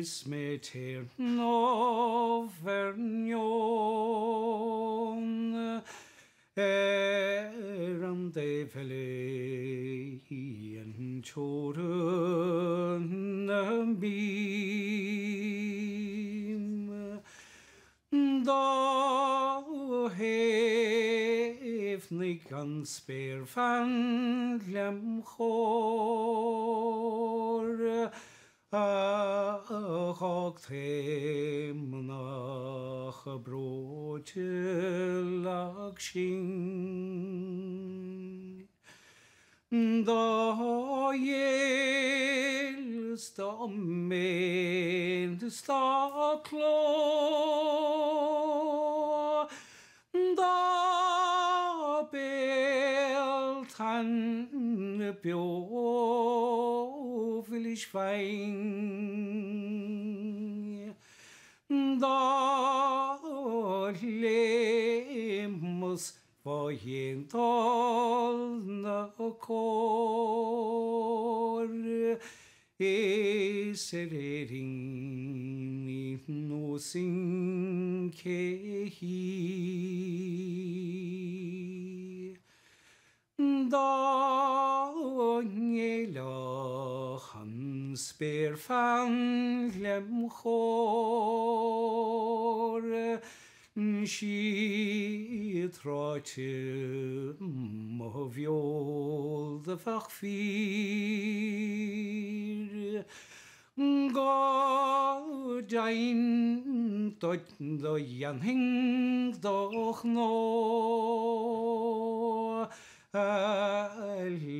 Is mé téarnamh ar neoin ar an dtaobh eile dhen teorainn a mbím. Do thaobhnaigh an spéirbhean lem chóir a dh'fhág taomnach breoite lag sinn. Dá dhéil 's dá méin 's dá cló, Dá béaltainn beo mhilis bhinn, Dá léimeas Fá dhéin dul na cóir is ar Éirinn ní nuasainn cé hí. Dá ngéillfeadh an spéirbhean lem chóir 'Sí tráite mo bheul do bheadh fíor. Go deimhin duit do dhéanfainn do ghnó a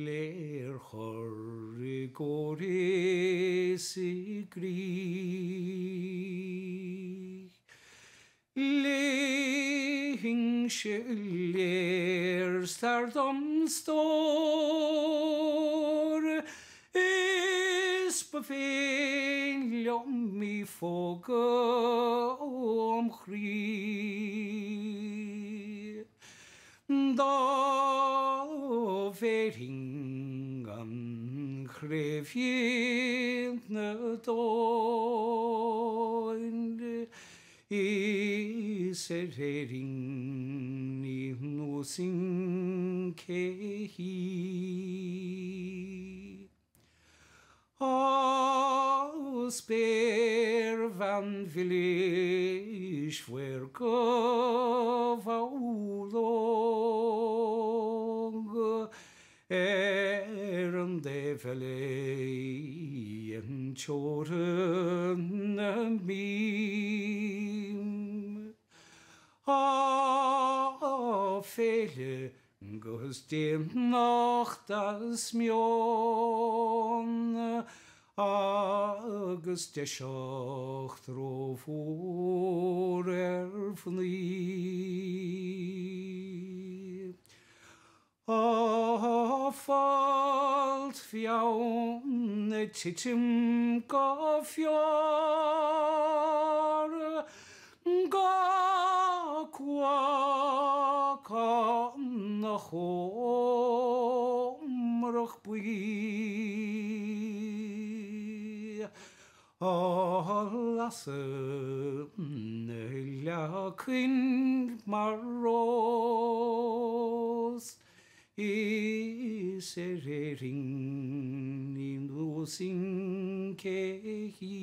léirchur i gcóir is i gcrích. Léifinnse léirstar dom stór Is ba bhinn liom í phógadh óm chroí Dá bhféadfainn an chraobh na dtóin. Is ar Éirinn ní nuasainn cé hí. Á spéirbhean mhilis mhaorga mhallóg, Ar an dtaobh eile dhen teorainn a mbím. Á féile 'gus déanach as meon agus deiseacht rómhór ar mhnaoi. Á folt bheann ag titim go fior, Go cuach na chómrach buí. Á lasadh na leacain mar rós Is ar Éirinn ní nuasainn cé hí.